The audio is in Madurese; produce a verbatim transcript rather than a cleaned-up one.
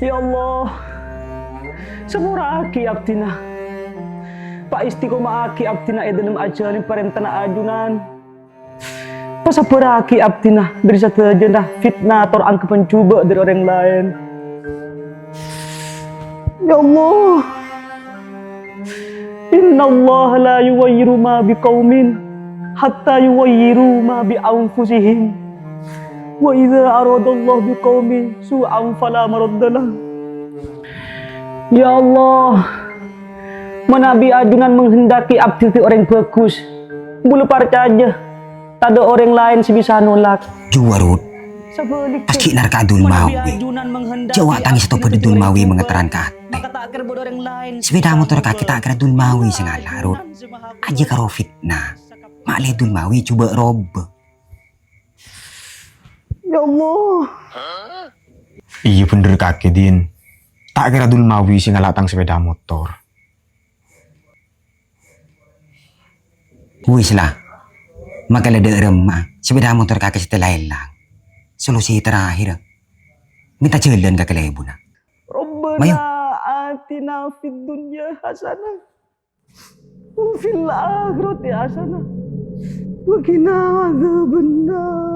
Ya Allah, sapora'aghi abdhina. Paistiqoma'aghi abdhina è dhâlem ajhâlân parèntana ajunan. Pasabbhârraghi abdhina dhâri sadhâjâna fitnah tor angghebbhân jhubâ' dhâri orèng laèn. Ya Allah, "Innallaha la yughayyiru ma biqaumin hatta yughayyiru ma bi anfusihim. Wa idza aradallahu biqaumin su'an fala maraddalah." Ya Allah, manabi ajunan menghendaki abdi dhâddhi orèng bhâghus, bulâ parcajâ, tadâ' orèng laèn sè bisa nolak. Juwarut. Sabhâligghâ, pas ghi' narka' Dulmawi. Jhâ' wa' tangès tobâdhâ Dulmawi mangaterran ka atè. Sepèda motor kakè ta' kèra Dulmawi sè ngala', Rut. Ajâ karo fitnah. Ma'lè Dulmawi jhubâ' robâ. Ya Allah. Iyâ bhendher kakè, Din. Ta' kèra Dulmawi sè ngala' tang sepèda motor. Wis la. Maka la dâ' remma, sepèda motor kakè sè tella èlang. Solusi terakhir. Mènta jhâlân ka kalèbunna. Rabbana atina fid dunya hasanah wa fil akhirati hasanah wa qina adzabannar.